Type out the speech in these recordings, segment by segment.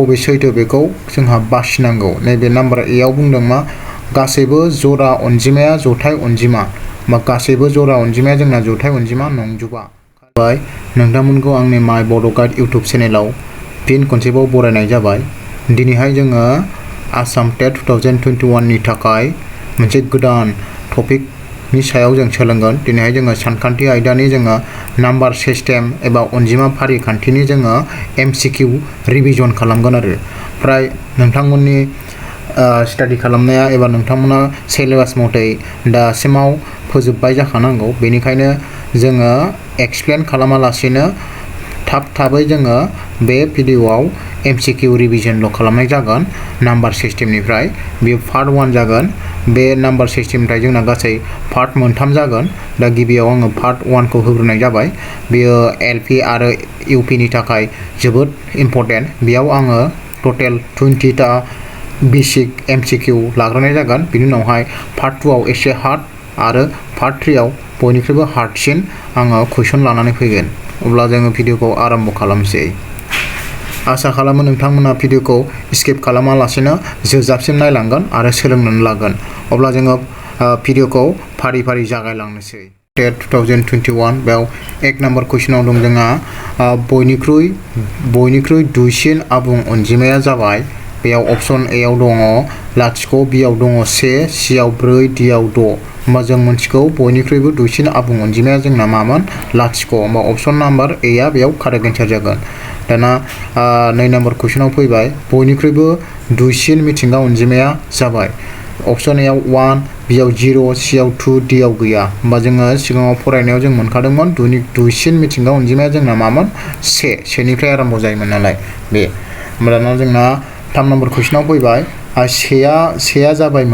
बबे सैथो बेखौ जोंहा बासिनांगौ। नैबे नाम्बार ए आव बुंदों मा गासैबो जरा अनजिमाया जथाय अनजिमा बा गासैबो जरा अनजिमाया जोंना जथाय अनजिमा नंजोबा। नोंथांमोनखौ आंनि माय बड' गाइड इउटुब चेनेलाव फिन खनसेबाव बरायनाय जाबाय। दिनैहाय जोङो आसाम टेट 2021 नि थाखाय मोनसे गोदान टपिकनि सायाव जों सोलोंगोन। दिनैहाय जोङो सानखान्थि आयदानि जोङो नाम्बार सिस्टेम एबा अनजिमा फारिखान्थिनि जोङो MCQ रिभिजन खालामगोन आरो फ्राय नोंथांमोननि स्टाडि खालामनाया एबा नोंथांमोना सिलेबास मथै दासिमाव फोजोबबाय जाखानांगौ। बेनिखायनो जोङो एक्सप्लेन खालामालासिनो थाबै जोङो बे भिडिअआव MCQ रिभिजनल' खालामनाय जागोन नाम्बार सिस्टेमनिफ्राय। बेयो पार्ट 1 जागोन। बे नाम्बार सिस्टेमनिफ्राय जोंना गासै पार्ट 3 जागोन। दा गिबियाव आङो पार्ट 1 खौ होग्रोनाय जाबाय। बेयो LP आरो UP नि थाखाय जोबोद इम्परटेन्ट। बेयाव आङो टटेल 20 टा बेसिक MCQ लाग्रोनाय जागोन। बिनि उनावहाय पार्ट 2 आव एसे हार्ड आरो पार्ट 3 आव बयनिख्रुइबो हार्डसिन आङो कुइसन लानानै फैगोन। अब्ला जोङो भिडिअखौ आरम्भ खालामसै। आसा खालामो नोंथांमोना भिडिअखौ स्किप खालामालासिनो जोबजासिम नायलांगोन आरो सोलोंनानै लागोन। अब्ला जोङो भिडिअखौ फारि फारि जागायलांनोसै। टेट 2021 बेयाव 1 नाम्बार कुइसनाव दं जोंहा बयनिख्रुइ दुइसिन आबुं अनजिमाया जाबाय। बेयाव अप्शन ए आव दङ 0, बि आव दङ 1, सि आव 4, डि आव 6। होमबा जों मिथिगौ बयनिख्रुइबो दुइसिन आबुं अनजिमाया जोंना मामोन 0। होमबा अप्शन नाम्बार ए आ बेयाव कारेक्ट एन्सार जागोन। दाना 2 नाम्बार कुइसनाव फैबाय बयनिख्रुइबो दुइसिन मिथिंगा अनजिमाया जाबाय। अप्शन ए आव 1, बि आव 0, सि आव 2, डि आव गैया। होमबा जोङो सिगाङाव फरायनायाव जों मोनखादोंमोन दुइसिन मिथिंगा अनजिमाया जोंना मामोन 1 सेनिफ्राय आरम्भ जायोमोन नालाय बे। होमबा दाना जोंना 3 नाम्बार कुइसनाव फैबाय सेया जाबाय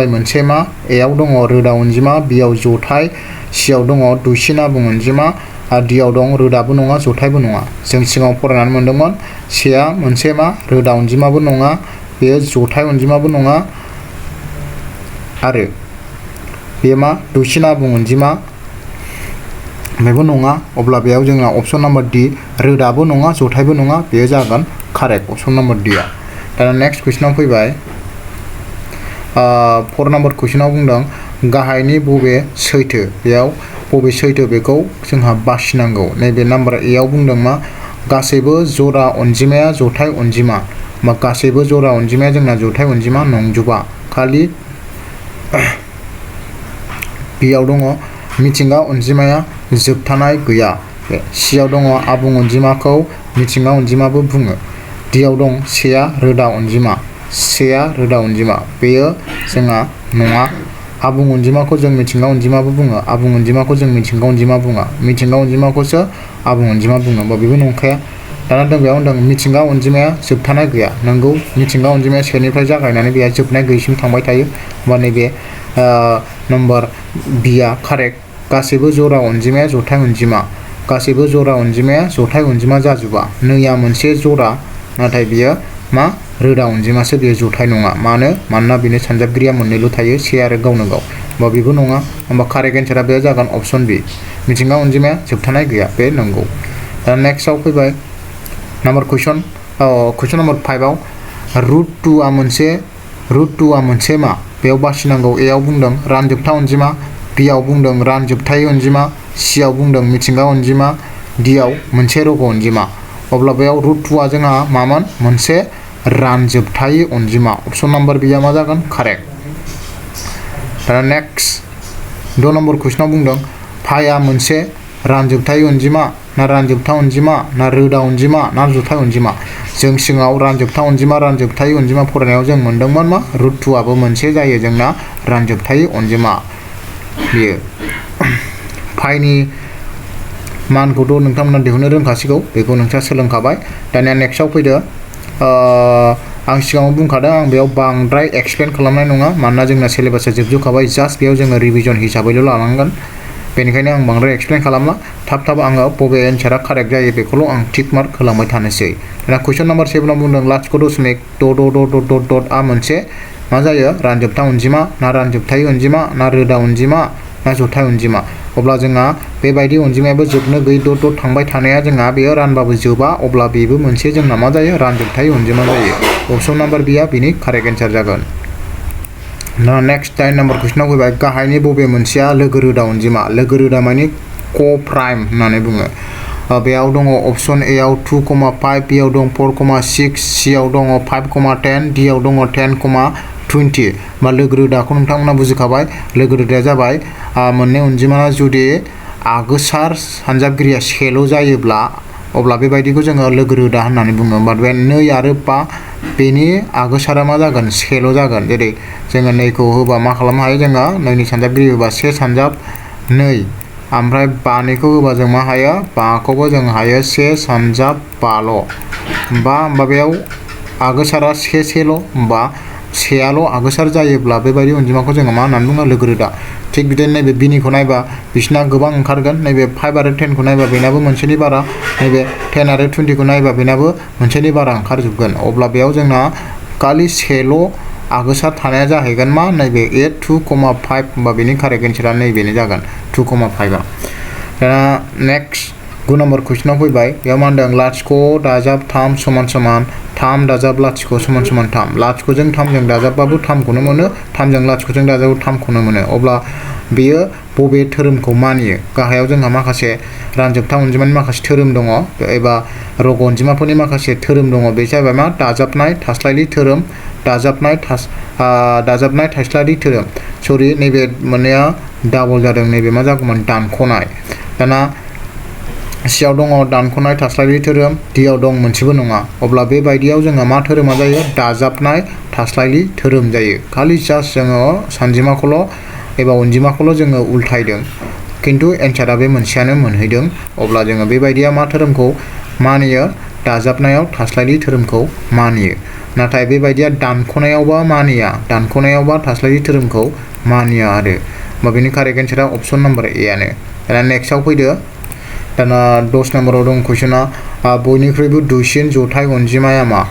मोनसे मा ए आव दङ रोदा अनजिमा, बि आव जथाय, सि आव दङ दुइसिन आबुं अनजिमा आरो डि आव दं रोदाबो नङा जथायबो नङा। जों सिगाङाव फरायनानै मोनदोंमोन सेया मोनसे मा रोदा अनजिमाबो नङा, बेयो जथाय अनजिमाबो नङा आरो बेयो मा दुइसिन आबुं अनजिमा बेबो नङा। अब्ला बेयाव जोंना अप्शन नाम्बार डि रोदाबो नङा जथायबो नङा बेयो जागोन कारेक्ट अप्शन नाम्बार डि आ। दाना नेक्स्ट कुइसनाव फैबाय 4 नाम्बार कुइसनाव बुंदों गाहायनि बबे सैथो। बेयाव बबे सैथो बेखौ जोंहा बासिनांगौ। नैबे नाम्बार ए आव बुंदों मा गासैबो जरा अनजिमाया जथाय अनजिमा बा गासैबो जरा अनजिमाया जोंना जथाय अनजिमा नंजोबा। खालि बि आव दङ मिथिंगा अनजिमाया जोबथानाय गैया। सि आव दङ आबुं अनजिमाखौ मिथिंगा अनजिमाबो बुङो। डि आव दं सेया रोदा अनजिमा बेयो जोंहा नङा। आबुं अनजिमाखौ जों मिथिंगा अनजिमाबो बुङो, आबुं अनजिमाखौ जों मिथिंगा अनजिमा बुङा, मिथिंगा अनजिमाखौसो आबुं अनजिमा बुङो। होमबा बेबो नंखाया। दाना जों बेयाव होनदों मिथिंगा अनजिमाया जोबथानाय गैया। नंगौ मिथिंगा अनजिमाया 1 निफ्राय जागायनानै बेहा जोबनाय गैयिसिम थांबाय थायो। होमबा नैबे नाम्बार बि आ कारेक्ट। गासैबो जरा अनजिमाया जथाय अनजिमा, गासैबो जरा अनजिमाया जथाय अनजिमा जाजोबा। नैया मोनसे जरा नाथाय बियो मा रोदा अनजिमासो, बेयो जथाय नङा। मानोना बेनो सानजाबगिरिया मोननैल' थायो 1 आरो गावनो गाव। होमबा बेबो नङा। होमबा कारेक्ट एन्सारा बे जागोन अप्शन बि मिथिंगा अनजिमाया जोबथानाय गैया बे नंगौ। दा नेक्स्टआव फैबाय नाम्बार कुइसन नाम्बार 5 आव √2 आ मोनसे मा बेयाव बासिनांगौ। ए आव बुंदों रानजोबथा अनजिमा, बि आव बुंदों रानजोबथायै अनजिमा, सि आव बुंदों मिथिंगा अनजिमा, डि आव मोनसे रग' अनजिमा। अब्ला बेयाव √2 आ जोंहा मामोन मोनसे रानजोबथायै अनजिमा। अप्शन नाम्बार बि आ मा जागोन कारेक्ट। दाना नेक्स्ट 6 नाम्बार कुइसनाव बुंदों पाइआ मोनसे रानजोबथायै अनजिमा ना रानजोबथा अनजिमा ना रोदा अनजिमा ना जथाय अनजिमा। जों सिगाङाव रानजोबथा अनजिमा रानजोबथायै अनजिमा फरायनायाव जों मोनदोंमोन मा √2 आबो मोनसे जायो जोंना रानजोबथायै अनजिमा। बेयो पाइनि मानखौथ' नोंथांमोना दिहुननो रोंखासिगौ, बेखौ नोंथाङा सोलोंखाबाय। दानिया नेक्स्टआव फैदो आं सिगाङाव बुंखादों आं बेयाव बांद्राय एक्सप्लेन खालामनाय नङा मानोना जोंना सिलेबासा जोबजोबखाबाय। जास्ट बेयाव जोङो रिभिजन हिसाबैल' लानांगोन। बेनिखायनो आं बांद्राय एक्सप्लेन खालामला। थाब आङो बबे एन्सारा कारेक्ट जायो बेखौल' आं टिक मार्क होलांबाय थानोसै। दा कुइसन नाम्बार 7 आव बुंदों 0.666 आ मोनसे मा जायो रानजोबथा अनजिमा ना रानजोबथायै अनजिमा ना रोदा अनजिमा ना जथाय अनजिमा। अब्ला जोंहा बेबायदि अनजिमायाबो जोबनो गैयै द' थांबाय थानाया जोंहा बेयो रानबाबो जोबा अब्ला बेबो मोनसे जोंना मा जायो रानजोबथाय अनजिमा जायो अपसन नाम्बार बिया बिनि कारेक्ट एन्सार जागोन ना नेक्स्ट 10 नम्बर कुइसनाव फैबाय गाहायनि बबे मोनसेया लोगो रोदा अनजिमा लोगो रोदा माने क प्राइम होननानै बुङो बेयाव दङ अपसन ए आव 2,5 बि आव दं 4,6 सि आव दङ 5,10 डि आव दङ 10,20 बा लोगो रोदाखौ नोंथांमोना बुजिखाबाय लोगो रोदाया जाबाय मोननै अनजिमाया जुदि आगोसार सानजाबगिरिया सेल' जायोब्ला अब्ला बेबायदिखौ जोङो लोगो रोदा होननानै बुङो बाट बे 2 आरो 5 बेनि आगोसारा मा जागोन सेल' जागोन जेरै जोङो 2खौ होबा मा खालामनो हायो जोङो 2नि सानजाबगिरि होबा 1 सानजाब 2 ओमफ्राय 5निखौ होबा जों मा हायो 5खौबो जों हायो 1 सानजाब 5ल' बा बेयाव आगोसारा सेल' बा सेयाल' आगोसार जायोब्ला बेबायदि अनजिमाखौ जोङो मा होननानै बुङो लोगो रोदा थिग बिदिनो नैबे बिनिखौ नायबा बिसिना गोबां ओंखारगोन नैबे 5 आरो 10 खौ नायबा बेनाबो मोनसेनि बारा नैबे 10 आरो 20 खौ नायबा बेनाबो मोनसेनि बारा ओंखारजोबगोन अब्ला बेयाव जोंना खालि सेल' आगोसार थानाया जाहैगोन मा नैबे 2,5 बा बेनि कारेक्ट एन्सारा नैबेनो जागोन 2,5 दा नेक्स्ट 9 नम्बर कुइसनाव फैबाय बेयाव मा होनदों लाथिख' दाजाब 3 समान समान 3 दाजाब लाथिख' समान समान 3 लाथिख'जों 3जों दाजाबबाबो 3खौनो मोनो 3जों लाथिख'जों दाजाबबाबो 3खौनो मोनो अब्ला बेयो बबे धोरोमखौ मानियो गाहायाव जोंहा माखासे रानजोबथा अनजिमानि माखासे धोरोम दङ एबा रग' अनजिमाफोरनि माखासे धोरोम दङ बे जाबाय मा दाजाबनाय थास्लायलि धोरोम दाजाबनाय थास्लायलि धोरोम सरि नैबे मोननैया डाबल जादों नैबे मा जागौमोन दानख'नाय दाना सियाव दङ दानख'नाय थास्लायलि धोरोम डियाव दं मोनसेबो नङा अब्ला बेबायदियाव जोंहा मा धोरोमा जायो दाजाबनाय थास्लायलि धोरोम जायो खालि जास्ट जोङो सानजिमाखौल' एबा अनजिमाखौल' जोङो उल्थायदों किन्तु एन्सारा बे मोनसेयानो मोनहैदों अब्ला जोङो बेबायदिया मा धोरोमखौ मानियो दाजाबनायाव थास्लायलि धोरोमखौ मानियो नाथाय बेबायदिया दानख'नायावबा मानिया दानख'नायावबा थास्लायलि धोरोमखौ मानिया आरो होमबा बेनि कारेक्ट एन्सारा अपसन नाम्बार ए आनो दाना नेक्स्टआव फैदो दाना 10 नम्बराव दं कुइसना बयनिख्रुइबो दुइसिन जथाय अनजिमाया मा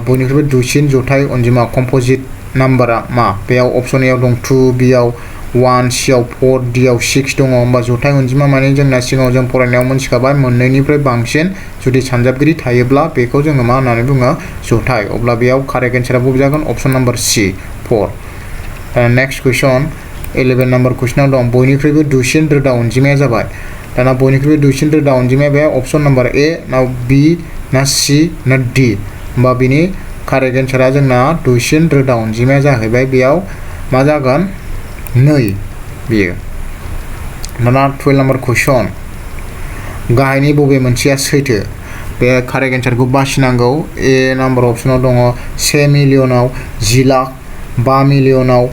बयनिख्रुइबो दुइसिन जथाय अनजिमा कम्पोजिट नाम्बारा मा बेयाव अपसन एआव दं 2 बियाव 1 सियाव 4 डियाव 6 दङ होमबा जथाय अनजिमा माने जोंना सिगाङाव जों फरायनायाव मोनथिखाबाय मोननैनिफ्राय बांसिन जुदि सानजाबगिरि थायोब्ला बेखौ जोङो मा होननानै बुङो जथाय अब्ला बेयाव कारेक्ट एन्सारा बबे जागोन अपसन नाम्बार सि 4 नेक्स्ट कुइसन 11 नम्बर कुइसनाव दं बयनिख्रुइबो दुइसिन रोदा अनजिमाया जाबाय दाना बयनिख्रुइबो दुइसिन रोदा अनजिमाया बे अपसन नाम्बार ए ना बि ना सि ना डि होमबा बिनि कारेक्ट एन्सारा जोंना दुइसिन रोदा अनजिमाया जाहैबाय बेयाव मा जागोन 2 बियो दाना 12 नम्बर कुइसन गाहायनि बबे मोनसेया सैथो बे कारेक्ट एन्सारखौ बासिनांगौ ए नाम्बार अपसनाव दङ 1 मिलियनाव 10 लाख 5 मिलियनाव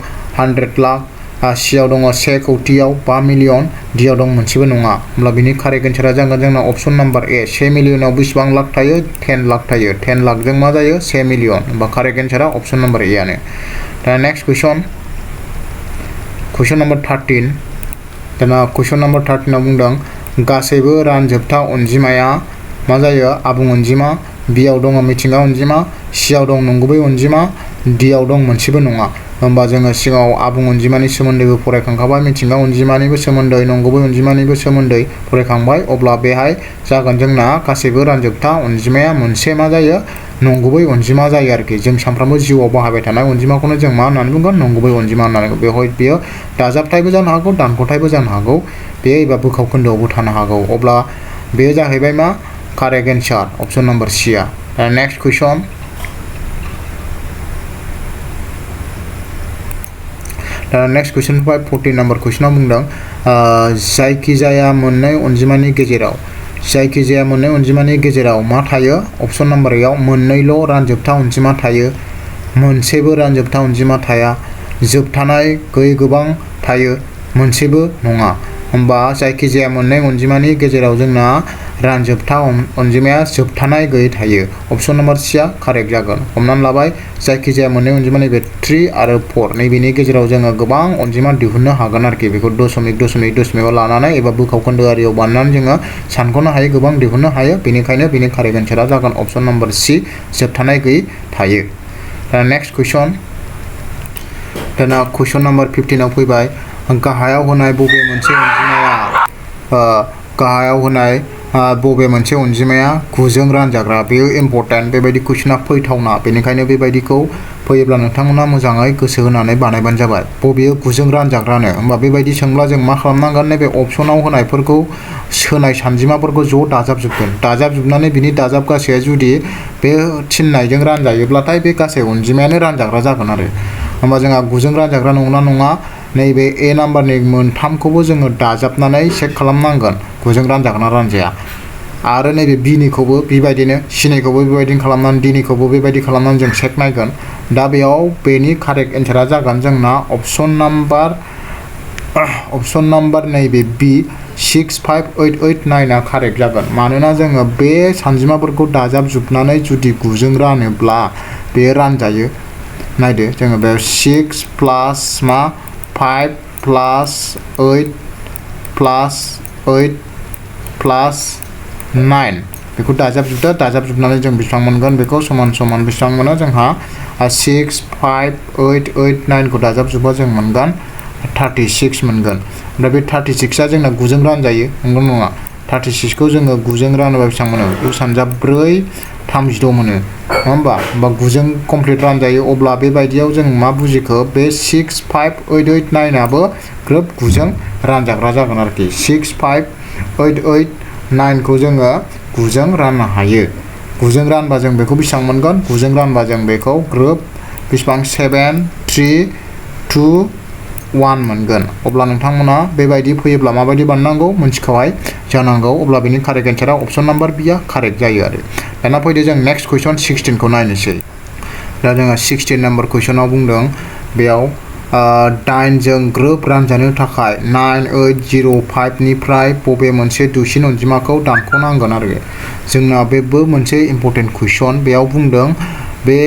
100 लाख सियाव दङ 1 कौटियाव 5 मिलियन डियाव दं मोनसेबो नङा होमब्ला बिनि कारेक्ट एन्सारा जागोन जोंना अपसन नाम्बार ए 1 मिलियनाव बेसेबां लाख थायो 10 लाख थायो 10 लाखजों मा जायो 1 मिलियन होमबा कारेक्ट एन्सारा अपसन नाम्बार ए आनो दा नेक्स्ट कुइसन नाम्बार 13 दाना कुइसन नाम्बार 13 आव बुंदों गासैबो रानजोबथा अनजिमाया मा जायो आबुं अनजिमा बियाव दङ मिथिंगा अनजिमा सियाव दं नंगुबै अनजिमा डियाव दं मोनसेबो नङा होमबा जोङो सिगाङाव आबुं अनजिमानि सोमोन्दैबो फरायखांखाबाय मिथिंगा अनजिमानिबो सोमोन्दै नंगुबै अनजिमानिबो सोमोन्दै फरायखांबाय अब्ला बेहाय जागोन जोंना गासैबो रानजोबथा अनजिमाया मोनसे मा जायो नंगुबै अनजिमा जायो आरोखि जों सानफ्रामबो जिउआव बाहायबाय थानाय अनजिमाखौनो जों मा होननानै बुंगोन नंगुबै अनजिमा होननानै बेवहाय बेयो दाजाबथायबो जानो हागौ दानख'थायबो जानो हागौ बे एबा बोखाव खोन्दोआवबो थानो हागौ अब्ला बेयो जाहैबाय मा कारेक्ट एन्सार अपसन नाम्बार सि आ नेक्स्ट कुइसन नेक्स्ट कुइसन 14 नम्बर कुइसनाव बुंदों जायखिजाया मोननै अनजिमानि गेजेराव मा थायो अपसन नाम्बार एआव मोननैल' रानजोबथा अनजिमा थायो मोनसेबो रानजोबथा अनजिमा थाया जोबथानाय गैयै गोबां थायो मोनसेबो नङा होमबा जायखिजाया मोननै अनजिमानि गेजेराव जोंना रानजोबथा अनजिमाया जोबथानाय गैयै थायो अपसन नाम्बार सि आ कारेक्ट जागोन हमनानै लाबाय जायखिजाया मोननै अनजिमा नैबे 3 आरो 4 नैबेनि गेजेराव जोङो गोबां अनजिमा दिहुननो हागोन आरोखि बेखौ दशमिकआव लानानै एबा बोखाव खोन्दोआरियाव बानायनानै जोङो सानख'नो हायो गोबां दिहुननो हायो बेनिखायनो बेनि कारेक्ट एन्सारा जागोन अपसन नाम्बार सि जोबथानाय गैयै थायो दा नेक्स्ट कुइसन दाना कुइसन नाम्बार 15 आव फैबाय गाहायाव होनाय बबे मोनसे अनजिमाया गाहायाव होनाय बबे मोनसे अनजिमाया 9 जों रानजाग्रा बेयो इम्परटेन्ट बेबायदि कुइसना फैथावना बेनिखायनो बेबायदिखौ फैयोब्ला नोंथांमोना मोजाङै गोसो होनानै बानायबानो जाबाय बबेयो 9 जों रानजाग्रानो होमबा बेबायदि सोंब्ला जों मा खालामनांगोन नैबे अपसनाव होनायफोरखौ सोनाय सानजिमाफोरखौ ज' दाजाबजोबनानै बिनि दाजाब गासैया जुदि बे थिननायजों रानजायोब्लाथाय बे गासै अनजिमायानो रानजाग्रा जागोन आरो होमबा जोंहा 9 जों रानजाग्रा नंगौना नङा नैबे ए नाम्बारनि मोनथामखौबो जोङो दाजाबनानै चेक खालामनांगोन 9 जों रानजागोन ना रानजाया आरो नैबे बिनिखौबो बेबायदिनो सिनिखौबो बेबायदिनो खालामनानै डिनिखौबो बेबायदि खालामनानै जों चेक नायगोन दा बेयाव बेनि कारेक्ट एन्सारा जागोन जोंना अपसन नाम्बार नैबे बि 65889 आ कारेक्ट जागोन मानोना जोङो बे सानजिमाफोरखौ दाजाबजोबनानै जुदि 9 जों रानोब्ला बेयो रानजायो नायदो जोङो बे 6 प्लास 5 प्लास 8 प्लास 8 प्लास 9 बेखौ दाजाबजोबनानै जों बेसेबां मोनगोन बेखौ समान बेसेबां मोनो जोंहा 65889 खौ दाजाबजोबबा जों मोनगोन 36 मोनगोन ओमफ्राय बे 36 आ जोंना 9 जों रानजायो नंगौ नङा 36 खौ जोङो 9 जों रानोबा बेसेबां मोनो 2 सानजा 4 36 मोनो नङा होमबा 9 जों कमप्लिट रानजायो अब्ला बेबायदियाव जों मा बुजिखो बे 65889 आबो ग्रोब 9 जों रानजाग्रा जागोन आरोखि 65889 खौ जोङो 9 जों राननो हायो 9 जों रानबा जों बेखौ बेसेबां मोनगोन 9 जों रानबा जों बेखौ ग्रोब बेसेबां 7 3 2 1 मोनगोन अब्ला नोंथांमोना बेबायदि फैयोब्ला माबायदि बानायनांगौ मोनथिखाबाय जानांगौ अब्ला बेनि कारेक्ट एन्सारा अपसन नाम्बार बिया कारेक्ट जायो आरो दाना फैदो जों नेक्स्ट कुइसन 16 खौ नायनोसै दा जोंहा 16 नाम्बार कुइसनाव बुंदों बेयाव 8 जों ग्रोब रानजानो थाखाय 9805 निफ्राय बबे मोनसे दुइसिन अनजिमाखौ दानख'नांगोन आरो जोंना बेबो मोनसे इम्परटेन्ट कुइसन बेयाव बुंदों बे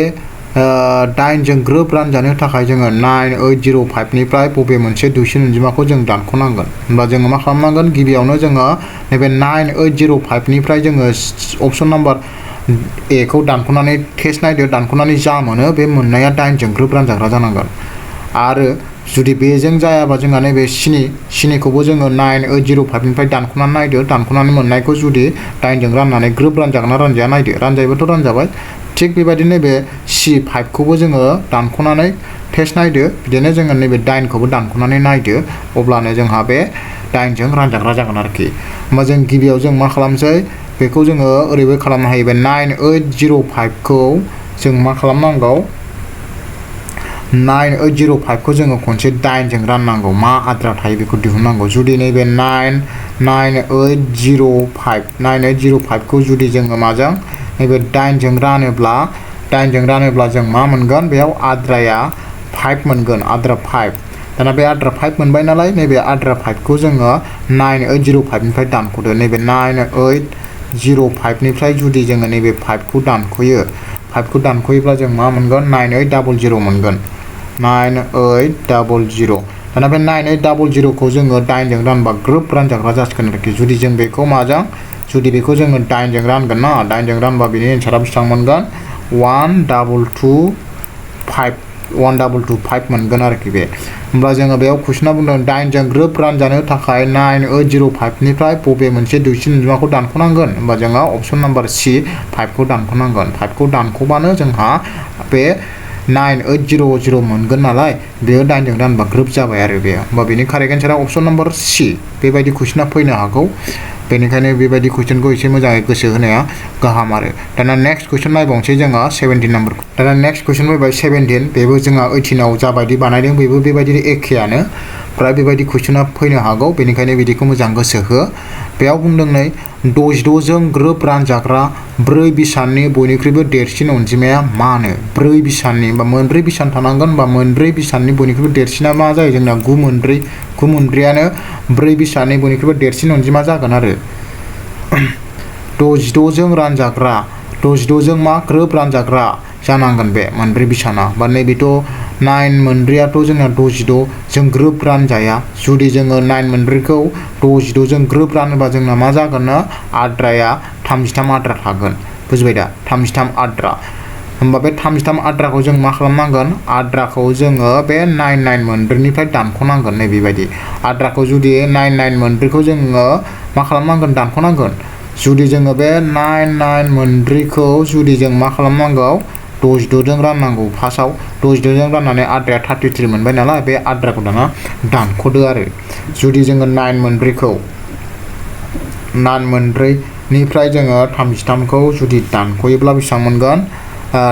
8 जों ग्रोब रानजानो थाखाय जोङो 9805 निफ्राय बबे मोनसे दुइसिन अनजिमाखौ जों दानख'नांगोन होनबा जोङो मा खालामनांगोन गिबियावनो जोङो नैबे 9805 निफ्राय जोङो अपसन नाम्बार ए खौ दानख'नानै टेस्ट नायदो दानख'नानै जा मोनो बे मोननाया 8 जों ग्रोब रानजाग्रा जानांगोन आरो जुदि बेजों जायाबा जोंहा नैबे सिनिखौबो जोङो 9805 निफ्राय दानख'नानै नायदो दानख'नानै मोननायखौ जुदि 8 जों राननानै ग्रोब रानजागोन ना रानजाया नायदो रानजायोबाथ' रानजाबाय थिग बेबायदिनो नैबे C5 खौबो जोङो दानख'नानै टेस्ट नायदो बिदिनो जोङो नैबे 9 खौबो दानख'नानै नायदो अब्लानो जोंहा बे 8 जों रानजाग्रा जागोन आरोखि होमबा जों गिबियाव जों मा खालामसै बेखौ जोङो ओरैबो खालामनो हायो बे 9805 खौ जों मा खालामनांगौ 9805 खौ जोङो खनसे 8 जों राननांगौ मा आद्रा थायो बेखौ दिहुननांगौ जुदि नैबे 9805 खौ जुदि जोङो माजों नैबे 8 जों रानोब्ला जों मा मोनगोन बेयाव आद्राया 5 मोनगोन आद्रा 5 दाना बे आद्रा 5 मोनबाय नालाय नैबे आद्रा 5 खौ जोङो 9805 निफ्राय दानख'दो नैबे 9805 निफ्राय जुदि जोङो नैबे 5 खौ दानख'यो 5 खौ दानख'योब्ला जों मा मोनगोन 9800 मोनगोन 9800 दाना बे 9800 खौ जोङो 8 जों रानबा ग्रोब रानजाग्रा जासिगोन आरोखि जुदि जों बेखौ माजों जुदि बेखौ जोङो 8 जों रानगोन ना 8 जों रानबा बेनि एन्सारा बेसेबां मोनगोन 1225 मोनगोन आरोखि बे होमब्ला जोङो बेयाव कुइसना बुंदों 8 जों ग्रोब रानजानो थाखाय 9805 निफ्राय बबे मोनसे दुइसिन अनजिमाखौ दानख'नांगोन होमबा जोङो अपसन नाम्बार C 5 खौ दानख'नांगोन 5 खौ दानख'बानो जोंहा बे 9800 मोनगोन नालाय बेयो 8 जों रानबा ग्रोब जाबाय आरो बे होमबा बेनि कारेक्ट एन्सारा अपसन नाम्बार C बेबायदि कुइसना फैनो हागौ बेनिखायनो बेबायदि कुइसनखौ एसे मोजाङै गोसो होनाया गाहाम आरो दाना नेक्स्ट कुइसन नायबावनोसै जोङो 17 नाम्बार दाना नेक्स्ट कुइसन फैबाय 17 बेबो जोंहा 18 आव जाबायदि बानायदों बेबो बेबायदिनो एखेयानो प्राय बेबायदि कुइसना फैनो हागौ बेनिखायनो बिदिखौ मोजां गोसो हो बेयाव बुंदों नै 66 जों ग्रोब रानजाग्रा 4 बिसाननि बयनिख्रुइबो देरसिन अनजिमाया मानो 4 बिसाननि बा मोनब्रै बिसान थानांगोन बा मोनब्रै बिसाननि बयनिख्रुइबो देरसिना मा जायो जोंना 9मोनब्रैयानो 4 बिसाननि बयनिख्रुइबो देरसिन अनजिमा जागोन आरो 66 जों रानजाग्रा 66 जों मा ग्रोब रानजाग्रा जानांगोन बे मोनब्रै बिसाना बा नैबेथ' 9 मोनब्रैयाथ' जोंना 66 जों ग्रोब रानजाया जुदि जोङो 9 मोनब्रैखौ 66 जों ग्रोब रानोबा जोंना मा जागोन ना आद्राया 33 आद्रा थागोन बुजिबाय दा 33 आद्रा होमबा बे 33 आद्राखौ जों मा खालामनांगोन आद्राखौ जोङो बे 99 मोनब्रैनिफ्राय दानख'नांगोन नै बेबायदि आद्राखौ जुदि 99 मोनब्रैखौ जोङो मा खालामनांगोन दानख'नांगोन जुदि जोङो बे 99 मोनब्रैखौ जुदि जों मा खालामनांगौ 62 जों राननांगौ फार्स्टआव 62 जों राननानै आद्राया 33 मोनबाय नालाय बे आद्राखौ दाना दानख'दो आरो जुदि जोङो 9 मोनब्रैखौ 9 मोनब्रैनिफ्राय जोङो 33 खौ जुदि दानख'योब्ला बेसेबां मोनगोन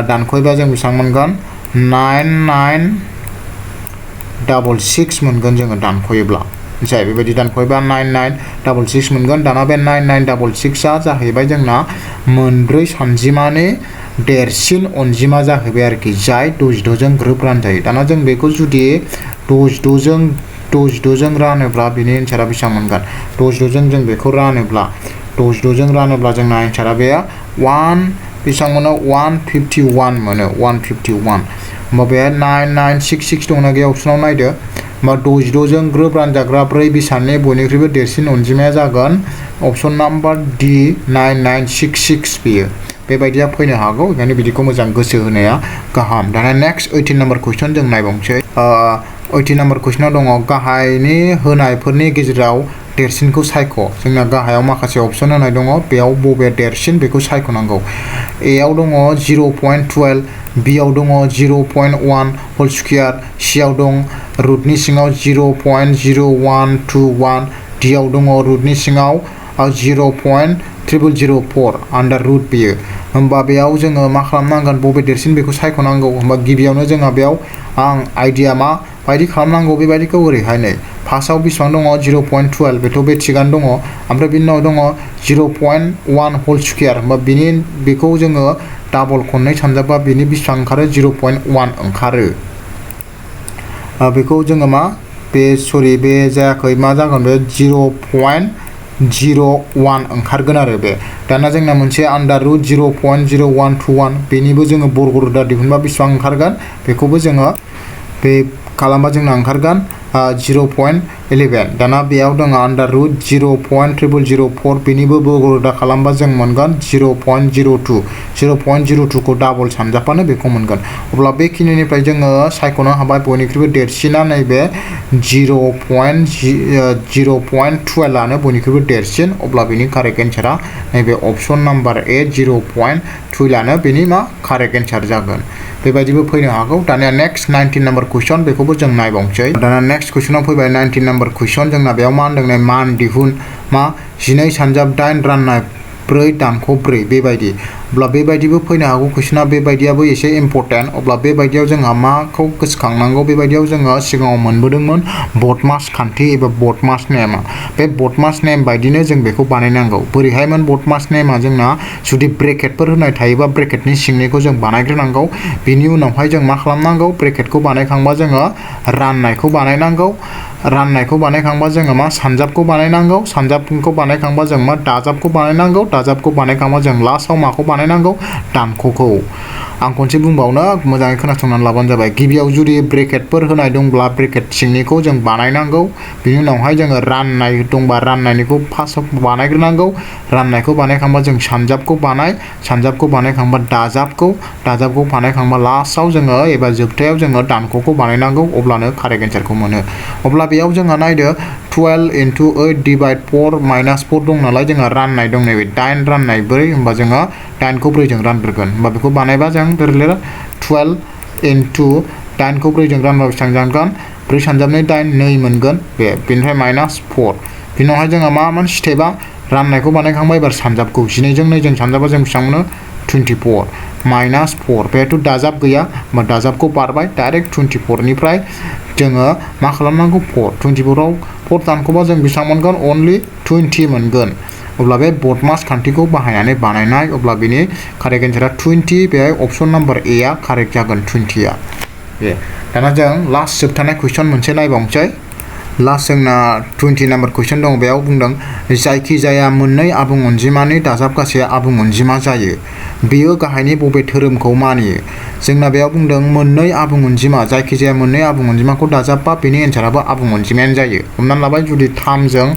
दानख'योब्ला जों बेसेबां मोनगोन 9966 मोनगोन जोङो दानख'योब्ला जाय बेबायदि दानख'योबा 9966 मोनगोन दाना बे 9966 आ जाहैबाय जोंना मोनब्रै सानजिमानि देरसिन अनजिमा जाहैबाय आरोखि जाय 62 जों ग्रोब रानजायो दाना जों बेखौ जुदि 62 जों रानोब्ला बिनि एन्सारा बेसेबां मोनगोन 62 जों बेखौ रानोब्ला 62 जों रानोब्ला जोंना एन्सारा बे 1 बेसेबां मोनो 151 मोनो 151 होमबा बे 9966 दंना गैया अपसनाव नायदो होमबा 62 जों ग्रोब रानजाग्रा 4 बिसाननि बयनिख्रुइबो देरसिन अनजिमाया जागोन अपसन नाम्बार डि 9966 बेयो बेबायदिया फैनो हागौ ओंखायनो बिदिखौ मोजां गोसो होनाया गाहाम दाना नेक्स्ट 18 नाम्बार कुइसन जों नायबावनोसै 18 नाम्बार कुइसनाव दङ गाहायनि होनायफोरनि गेजेराव देरसिनखौ सायख' जोंना गाहायाव माखासे अपसन होनाय दङ बेयाव बबे देरसिन बेखौ सायख'नांगौ ए आव दङ 0.12 बि आव दङ 0.1 होल स्क्वायर सि आव दं रुटनि सिङाव 0.0121 डि आव दङ रुटनि सिङाव 0.0004 आन्डार रुट बेयो होमबा बेयाव जोङो मा खालामनांगोन बबे देरसिन बेखौ सायख'नांगौ होमबा गिबियावनो जोंहा बेयाव आइडिया मा बायदि खालामनांगौ बेबायदिखौ ओरैहाय नै फार्स्टआव बेसेबां दङ 0.12 बेथ' बे थिगानो दङ ओमफ्राय बिनि उनाव दङ 0.1 होल स्क्वायर होमबा बेखौ जोङो डाबल खननै सानजाबा बिनि बेसेबां ओंखारो 0.1 ओंखारो बेखौ जोङो मा बे सरि बे जायाखै मा जागोन बे 0.01 ओंखारगोन आरो बे दाना जोंना मोनसे आन्डार रुट 0.0121 बेनिबो जोङो बर्ग रोदा दिहुनबा बेसेबां ओंखारगोन बेखौबो जोङो बे खालामबा जोंना ओंखारगोन 0.11 दाना बेयाव दङ आन्डार रुट 0.0004 बेनिबो बर्ग रोदा खालामबा जों मोनगोन 0.02 खौ डाबल सानजाफानो बेखौ मोनगोन अब्ला बेखिनिनिफ्राय जोङो सायख'नो हाबाय बयनिख्रुइबो देरसिना नैबे 0.12 आनो बयनिख्रुइबो देरसिन अब्ला बेनि कारेक्ट एन्सारा नैबे अपसन नाम्बार ए 0.12 आनो बेनि मा कारेक्ट एन्सार जागोन बेबायदिबो फैनो हागौ दानिया नेक्स्ट 19 नाम्बार कुइसन बेखौबो जों नायबावनोसै दाना नेक्स्ट कुइसनाव फैबाय 19 नाम्बार कुइसन जोंना बेयाव मा होनदों मान दिहुन मा 12 सानजाब 8 राननाय 4 दानख' 4 बेबायदि अब्ला बेबायदिबो फैनो हागौ कुइसना बेबायदियाबो एसे इम्पर्टेन्ट अब्ला बेबायदियाव जोंहा माखौ गोसोखांनांगौ बेबायदियाव जोङो सिगाङाव मोनबोदोंमोन बदमास खान्थि एबा बदमास नेमा बे बदमास नेम बायदिनो जों बेखौ बानायनांगौ बोरैहायमोन बदमास नेमा जोंना जुदि ब्रेकेटफोर होनाय थायोबा ब्रेकेटनि सिंनिखौ जों बानायग्रोनांगौ बिनि उनावहाय जों मा खालामनांगौ ब्रेकेटखौ बानायखांबा जोङो राननायखौ बानायखांबा जोङो मा सानजाबखौ बानायनांगौ सानजाबखौ बानायखांबा जों मा दाजाबखौ बानायनांगौ दाजाबखौ बानायखांबा जों लास्टआव माखौ बानायनांगौ दानख'खौ आं खनसे बुंबावनो मोजाङै खोनासंनानै लाबानो जाबाय गिबियाव जुदि ब्रेकेटफोर होनाय दंब्ला ब्रेकेट सिंनिखौ जों बानायनांगौ बिनि उनावहाय जोङो राननाय दंबा राननायनिखौ फार्स्टआव बानायग्रोनांगौ राननायखौ बानायखांबा जों सानजाबखौ बानायखांबा दाजाबखौ बानायखांबा लास्टआव जोङो एबा जोबथायाव जोङो दानख'खौ बानायनांगौ अब्लानो कारेक्ट एन्सारखौ मोनो अब्ला बेयाव जोंहा नायदो 12 into 8 divide 4 minus 4 दं नालाय जोंहा राननाय दं नैबे 8 राननाय 4 होमबा जोङो 8 खौ 4 जों रानग्रोगोन होमबा बेखौ बानायबा जों 12 into 8 खौ 4 जों रानबा बेसेबां जागोन 4 सानजाबनै 8 2 मोनगोन बेनिफ्राय माइनास 4 बिनि उनावहाय जोंहा मामोन स्टेपआ राननायखौ बानायखांबाय एबार सानजाबखौ 12 जों 2 जों सानजाबा जों बेसेबां मोनो 24 माइनास 4 बेहायथ' दाजाब गैया होमबा दाजाबखौ बारबाय डाइरेक्ट 24 निफ्राय जोङो मा खालामनांगौ 24 आव 4 दानख'बा जों बेसेबां मोनगोन अनलि 20 मोनगोन अब्ला बे बदमास खान्थिखौ बाहायनानै बानायनाय अब्ला बेनि कारेक्ट एन्सारा 20 बेहाय अपसन नाम्बार ए आ कारेक्ट जागोन 20 आ दाना जों लास्ट जोबथानाय कुइसन मोनसे नायबावनोसै लास्ट जोंना 20 नाम्बार कुइसन दं बेयाव बुंदों जायखिजाया मोननै आबुं अनजिमानि दाजाबगासे आबुं अनजिमा जायो बेयो गाहायनि बबे धोरोमखौ मानियो जोंना बेयाव बुंदों मोननै आबुं अनजिमा जायखिजाया मोननै आबुं अनजिमाखौ दाजाबबा बेनि एन्साराबो आबुं अनजिमायानो जायो हमनानै लाबाय जुदि 3 जों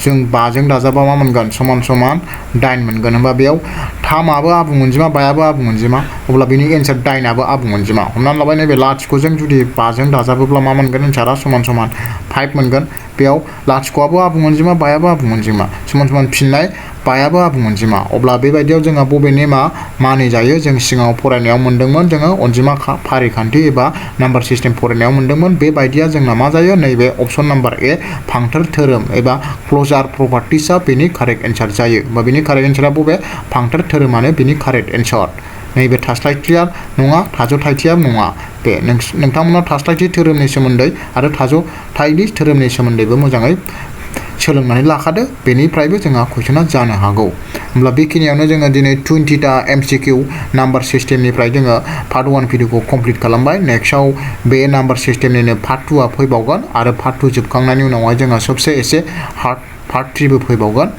5 जों दाजाबबा मा मोनगोन समान समान 9 मोनगोन होमबा बेयाव 3 आबो आबुं अनजिमा 5 आबो आबुं अनजिमा अब्ला बेनि एन्सार 9 आबो आबुं अनजिमा हमनानै लाबाय नैबे लाथिख' जों जुदि 5 जों दाजाबोब्ला मा मोनगोन एन्सारा समान समान 5 मोनगोन बेयाव लाथिख'आबो आबुं अनजिमा 5 आबो आबुं अनजिमा समान समान फिननाय 5 आबो आबुं अनजिमा अब्ला बेबायदियाव जोंहा बबे नेमा मानिजायो जों सिगाङाव फरायनायाव मोनदोंमोन जोङो अनजिमा फारिखान्थि एबा नाम्बार सिस्टेम फरायनायाव मोनदोंमोन बेबायदिया जोंना मा जायो नैबे अपसन नाम्बार ए फांथोर धोरोम एबा क्लोजार प्रपार्टिसआ बेनि कारेक्ट एन्सार जायो बा बेनि कारेक्ट एन्सारा बबे फांथोर धोरोमानो बेनि कारेक्ट एन्सार नैबे थास्लायथिया नङा थाज'थायथिया नङा बे नोंथांमोना थास्लायथि धोरोमनि सोमोन्दै आरो थाज'थायनि धोरोमनि सोमोन्दैबो मोजाङै सोलोंनानै लाखादो बेनिफ्रायबो जोंहा कुइसना जानो हागौ होमब्ला बेखिनियावनो जोङो दिनै 20टा एमसिकिउ नाम्बार सिस्टेमनिफ्राय जोङो पार्ट 1 भिडिअखौ कमप्लिट खालामबाय नेक्स्टआव बे नाम्बार सिस्टेमनिनो पार्ट 2आ फैबावगोन आरो पार्ट 2 जोबखांनायनि उनावहाय जोंहा सबसे एसे हार्ड पार्ट 3बो फैबावगोन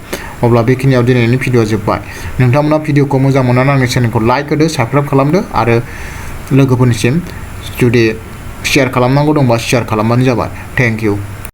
अब्ला बेखिनियाव दिनैनि भिडिअ जोब्बाय नोंथांमोना भिडिअखौ मोजां मोननानै आंनि चेनेलखौ लाइक होदो साबस्क्राइब खालामदो आरो लोगोफोरनिसिम जुदि शेयार खालामनांगौ दंबा शेयार खालामबानो जाबाय थेंक इउ